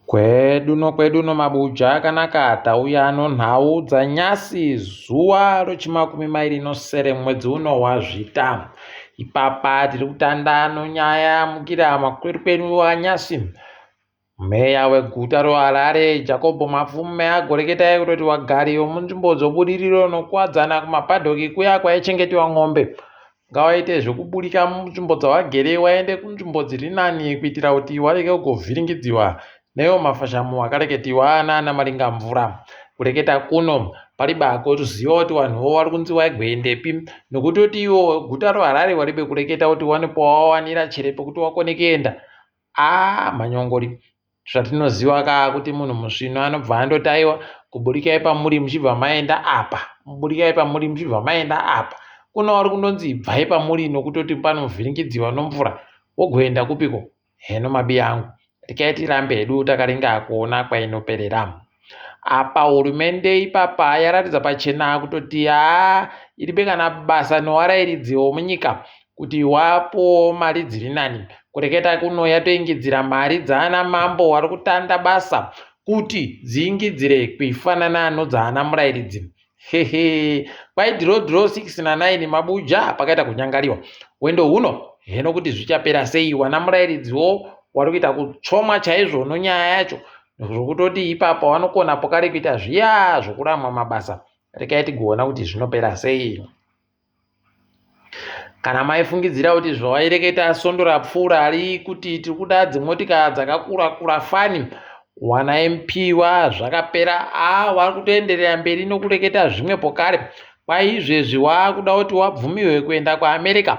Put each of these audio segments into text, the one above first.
Kwedu nokwedu nomabuja akanaka tauya nonhau dzanyasi zuva rochimakumi mairi nosere mwedzi uno waZvita. Ipapa tiri kutanda nonyaya yamukira makweru kwedu anyasi. Meya weguta roHarare Jacob Mafume agoreketa kutoti vagari vemunzvimbo dzobudiriro nokuwadzana kumapadhoki kuya kwaichengetiwa n'ombe Ngavaite zvekuburika munzvimbo dzavagere vaende kunzvimbo dziri nani kuitira kuti varege kugovhiringidziwa neiwo mafashamu akareketiwa naana Maringamvura. Kureketa kuno pari bako ruziva kuti vanhuwo vari kunzi vaigoendepi nokutoti iwo guta roHarare varibe kureketa kuti wane pawawanira chere pekuti wakone kuenda. Aa manyongori Zvatinoziva ka kuti munhu musvinu anobva andoti aiwa kuburikai pamuri muchibva maenda apa, burikai pamuri muchibva maenda apa. Kuno vari kundonzi ibvai pamuri nokutoti panovhiringidziwa nomvura wogoenda kupiko? Heno mabiya angu. Rekai tirambe hedu takaringa kuona kwainoperera. Apa hurumende ipapa yaratidza pachena kutoti haa iribe kana basa newarairidzi womunyika kuti wapuwo mari dziri nani. Kureketa kuno yatoingidzira mari dzaana mambo wari kutanda basa kuti dziingidzire kuifanana nodzaana murairidzi. Hehe kwai draw draw 6 na 9 mabuja pakaita kunyangariwa. Hwendo huno heno kuti zvichapera sei wana murairidziwo wari kuita kutsvomwa chaizvo nonyaya yacho zvokutoti ipapa wanokona pokare kuita zviya zvokuramwa mabasa. Rekai tigoona kuti zvinopera sei. Kana maifungidzira kuti zvawaireketa svondo rapfuura ari kuti tiri kuda dzimotika dzakakura kura fani wana MP wa zvakapera a wari kutoenderera mberi nokureketa zvimwe pokare kwaizvezvi waakuda kuti wabvumiwe kuenda kuAmerica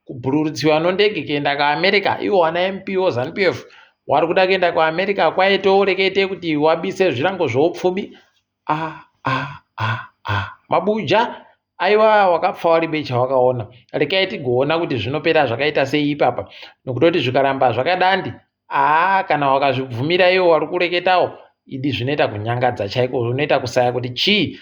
kubhururutsiwa nondege kuenda kuAmerica iwo wana MP woZanu PF wari kuda kuenda kuAmerica kwaitorekete kuti wabise zvirango zvoupfumi a a a a mabuja Aiwa wakapfa waribe chawakaona. Rekai tigoona kuti zvinopera zvakaita sei ipapa. Nokutoti zvikaramba zvakadandi, haa kana wakazvibvumira iwo wari kureketawo, idi zvinoita kunyangadza chaiko, unoita kusaya kuti chii.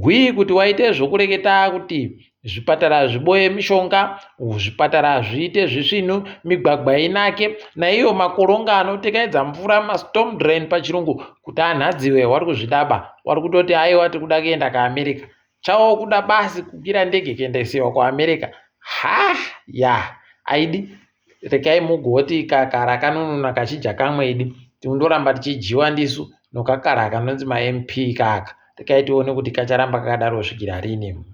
Hwii kuti waite zvokureketa kuti zvipatara zviboye mishonga, zvipatara zviite zvisvinu, migwagwa inake, naiyo makoronga anotekaidza mvura, mastorm drain pachirungu, kuti anhadziwe, wari kuzvidaba. Wari kutoti aiwa tiri kuda kuenda kuAmerica. Chawo kuda basi kukwira ndege kuendesewa kuAmerica. Ha ya aidi rekai mugoti kakara kanonuna kachidya kamwe idi tindoramba tichidyiwa ndisu nokakara kanonzi maMP kaka rekai tione kuti kacharamba kakadaro kusvikira rini.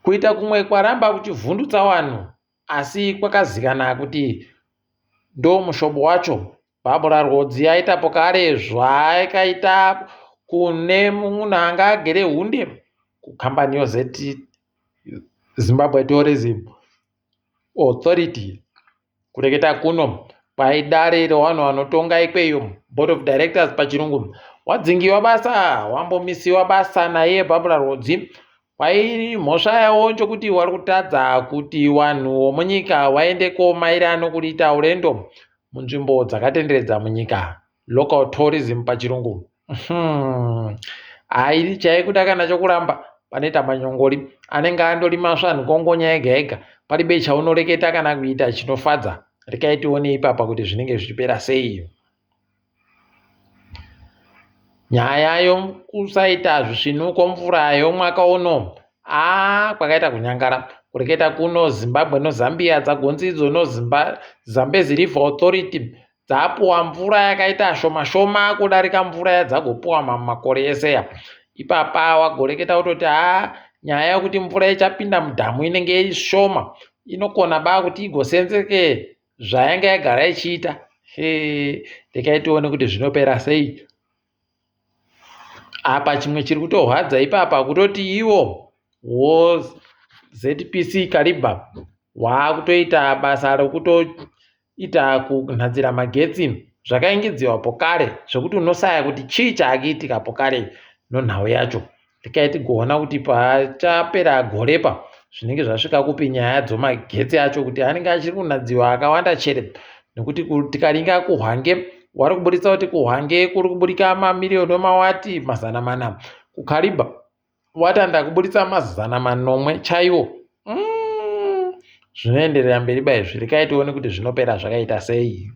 Kuita kumwe kwaramba kuchivhundutsa vanhu asi kwakazikana kuti ndomushobo wacho Barbra Rwodzi aitapo kare zvaakaita kune munhu anga agere hunde kukambani yoZT Zimbabwe Tourism Authority. Kureketa kuno kwaidare revanhu vanotonga ikweyo, Board of Directors pachirungu, wadzingiwa basa, wambomisiwa basa naiye Barbra Rwodzi. Kwairi mhosva yavo njokuti wari kutadza kuti vanhu vomunyika waende komaira nokuita urendo munzvimbo dzakatenderedza munyika, local tourism pachirungu. Haidi chaikuda kana chokuramba panoita manyongori anenge andori masvanhukongonya ega ega paribe chaunoreketa kana kuita chinofadza. Rekai tione ipapa kuti zvinenge zvichipera sei. Nyaya yokusaita zvisvinu kwemvura yomwaka uno aa kwakaita kunyangara. Kureketa kuno Zimbabwe noZambia dzagonzi idzo noZambezi River Authority dzapuwa mvura yakaita shoma shoma kudarika mvura yadzagopuwa mamwe makore ese ya. Ipapa wagoreketa kutoti haa nyaya yokuti mvura ichapinda mudhamu inenge iri shoma inokona ba kuti igosenzeke zvayanga yagara ichiita. Hee rekai tione kuti zvinopera sei. Apa chimwe chiri kutorwadza ipapa kutoti ivo woZPC Kariba waakutoita basa rokutoita kunhadzira magetsi zvakaingidziwa pokare zvekuti unosaya kuti chii chaakuitika pokare nonhau yacho. Rekai tigoona kuti pachapera gore pa zvinenge zvasvika kupi nyaya dzomagetsi acho kuti anenge achiri kunadziwa akawanda chere nekuti tikaringa kuhwange wari kuburitsa kuti kuhwange kuri kuburika mamiriyoni emawati 400 kukariba watanda kuburitsa 700 chaiwo mm, zvinoenderera mberi baizvi rekai tione kuti zvinopera zvakaita sei.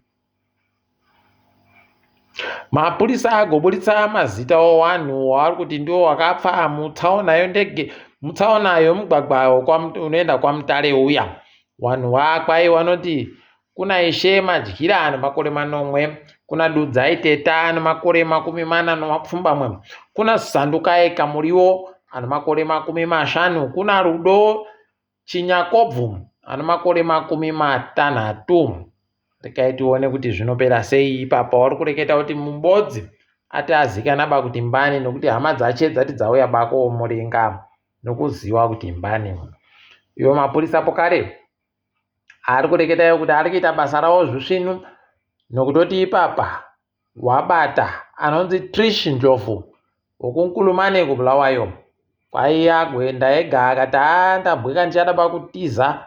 Mapurisa agoburitsa mazita owanhu wavari kuti ndiwo wakapfa mutsaona yondege mutsaona yomugwagwa unoenda kwaMutare uya. Wanhu wakwai wanoti kuna Ishe Madyira ane makore manomwe, kuna Dudzai Teta ane makore 47, kuna Sandukai Kamuriwo ane makore 50, kuna Rudo Chinyakobvu ane makore 60. Rekai tione kuti zvinopera sei ipapa. Wari kureketa kuti Mubodzi ati azikana ba kuti mbani nokuti hama dzache dzati dzauya bako omuringa nokuziwa kuti mbani. Iwo mapurisa pokare ari kureketa iwo kuti ari kuita basa rawo zvisvinu nokutoti ipapa wabata anonzi Trish Ndlovu wekuNkulumane kuBulawayo. Kwaiya kuenda ega akati haa ndabweka ndichada pakutiza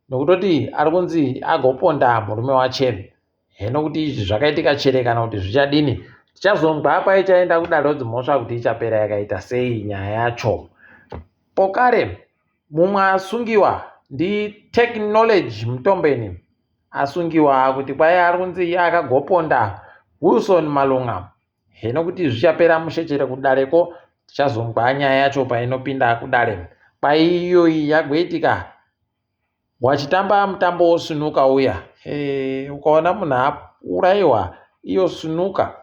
nokutoti ari kunzi agoponda murume wache. Heno kuti izvi zvakaitika chere kana kuti zvichadini. Tichazonzwa paichaenda kudare rodzimhosva kuti ichapera yakaita sei nyaya yacho. Pokare mumwe asungiwa ndiTechknowledge Mutombeni asungiwa kuti kwai ari kunzi iye akagoponda Wilson Malunga. Heno kuti zvichapera mushe chere kudareko tichazonzwa nyaya yacho painopinda kudare. Kwai iyoyi yagoitika wachitamba mutambo wosunuka uya. Hey, ukaona munhu aurayiwa iyo sunuka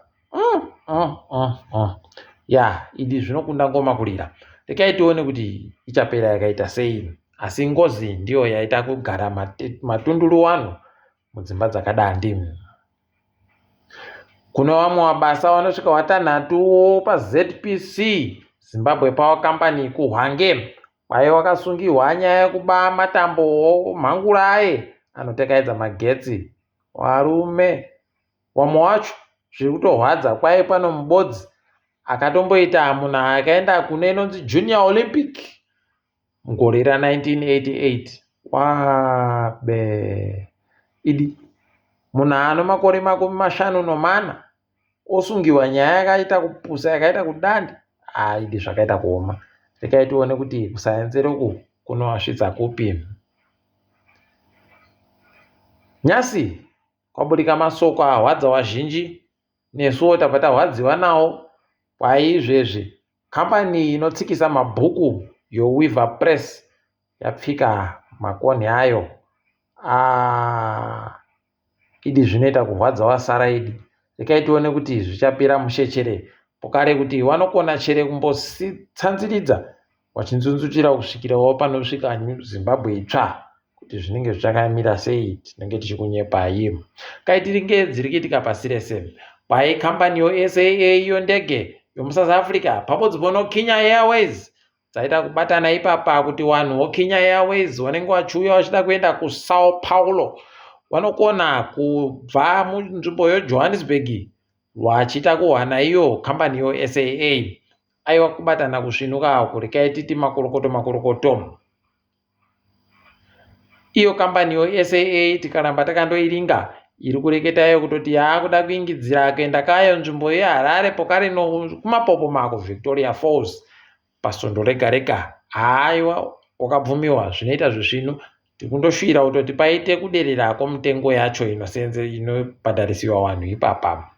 Ya, idi zvinokunda ngoma kurira. Rekai tione kuti ichapera yakaita sei. Asi ngozi ndiyo yaita kugara matunduru wanhu mudzimba dzakadandi. Kune vamwe mabasa vanosvika watanhatuwo paZPC Zimbabwe Power Company kuHwange kwaive wakasungirwa nyaya yekuba matambo mhangura aye anotekaidza magetsi. Varume Wamwe wacho zviri kutorwadza kwaive pano mubodzi akatomboita munhu akaenda kune inonzi Junior Olympic mugore ra 1988 wabe idi munhu ano makore 54 osungiwa nyaya yakaita kupusa yakaita kudandi aidi zvakaita kuoma rekai tione kuti kusaenzera uku kunovasvitsa kupi nyasi Kwaburika masoko ahwadza wazhinji nesuwo tabva tahwadziwa nawo kwaizvezvi kambani inotsikisa mabhuku yoWeaver Press yapfika makonhi ayo. Ah, idi zvinoita kuhwadza wasara idi. Rekai tione kuti zvichapera mushe chere pokare kuti wanokona chere kumbositsanziridza wachinzunzutira kusvikirawo panosvika Zimbabwe itsva. kuti zvinenge zvichakamira sei tinenge tichikunyepai kaitiringe dziri kuitika pasi rese kwai kambani yoSAA iyo ndege yomuSouth Africa pamodzi pono Kenya Airways dzaita kubatana ipapa kuti vanhu voKenya Airways vanenge vachiuya vachida kuenda kuSao Paulo vanokona kubva munzvimbo yoJohannesburg vachiita kuhwana iyo kambani yoSAA aiwa kubatana kusvinuka uku rekai titi makorokoto makorokoto Iyo kambani yoSAA tikaramba takandoiringa iri kureketa iyo kutoti yaakuda kuingidzira kuenda kayo nzvimbo yeHarare pokare kumapopoma kuVictoria Falls pasvondo rega rega. Haiwa wakabvumiwa zvinoita zvisvinu tikundoshuvira kutoti paite kuderera kwomutengo yacho inosenze inobhadharisiwa vanhu ipapa.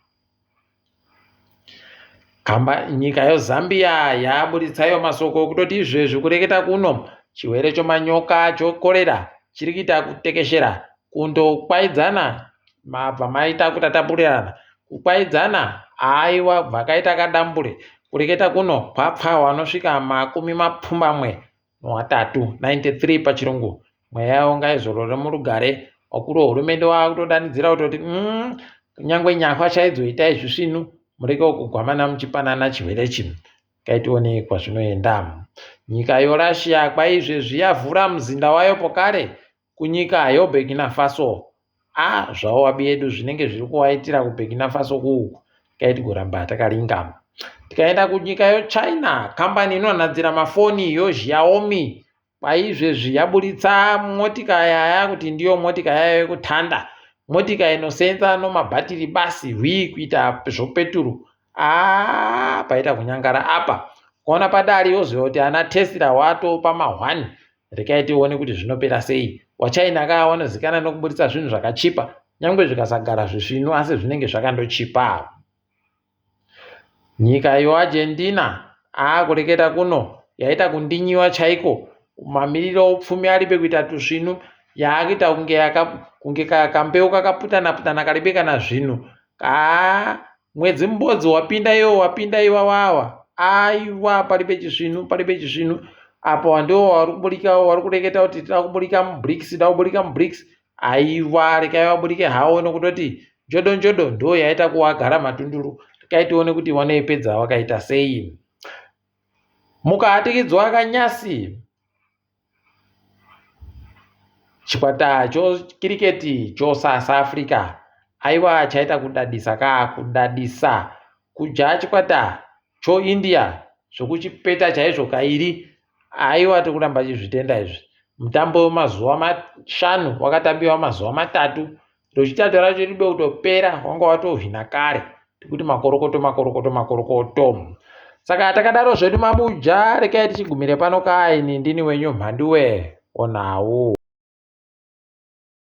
Kamba nyika yoZambia yaburitsayo masoko ekutoti izvezvi kureketa kuno chirwere chomanyoka chokorera chiri kuita kutekeshera kundokwaidzana mabva maita kutatapurirana kukwaidzana haiwa bvakaita kadambure kureketa kuno kwapfa wanosvika 83 93 pachirungu mweya yavo ngaizorore murugare wakuru wehurumende wakutodanidzira kutoti kunyangwe nyahwa chaidzo itai zvisvinu mureke kugwamana muchipanana chirwere chino kaitione kwazvinoenda nyika yorussia kwaizvezvi yavhura muzinda wayo pokare kunyika yoburkina faso a zvavo wabi yedu zvinenge zviri kuvaitira kuburkina faso kuuku kaitigoramba takaringa tikaenda kunyika yochina kambani inonhadzira mafoni yoxiaomi Kwaizvezvi yaburitsa motika yaya kuti ndiyo motika yayo yekutanda motika inosenza nomabhatiri basi hwii kuita zvopeturu aa paita kunyangara apa ukaona padari woziva kuti ana tesla wato pamahwani rekai tione kuti zvinopera sei wachina ka wanozikanwa nokuburitsa zvinhu zvakachipa nyangwe zvikasagara zvisvinu asi zvinenge zvakandochipa. Nyika yoArgentina aakureketa kuno yaita kundinyiwa chaiko mamiriro oupfumi aribe kuita tusvinu yaakuita kunge yaka kunge kambeu kakaputana putana karibe kana zvinhu haa mwedzi mubodzi wapinda iwo wapinda iwawawa aiwa paribe chisvinu paribe chisvinu apo ndiwo wari kuburika wari kureketa kuti tida kuburika muBRICS tida kuburika muBRICS aiwa rekai vaburike hawo nokutoti njodo njodo ndo yaita kuwagara matunduru rekai tione kuti wanoipedza wakaita sei mukahatikidzwa kanyasi Chikwata chokiriketi choSouth Africa aiwa chaita kudadisa ka kudadisa kudya chikwata choIndia zvokuchipeta chaizvo kairi aiwa tiri kuramba tichizvitenda izvi mutambo wemazuva mashanu wakatambiwa mazuva matatu Rochitatu racho ribe kutopera wanga watohwina kare tikuti makorokoto makorokoto makorokoto saka takadaro zvedu mabuja rekai tichigumire pano kaini ndini wenyu mhanduwe onhau.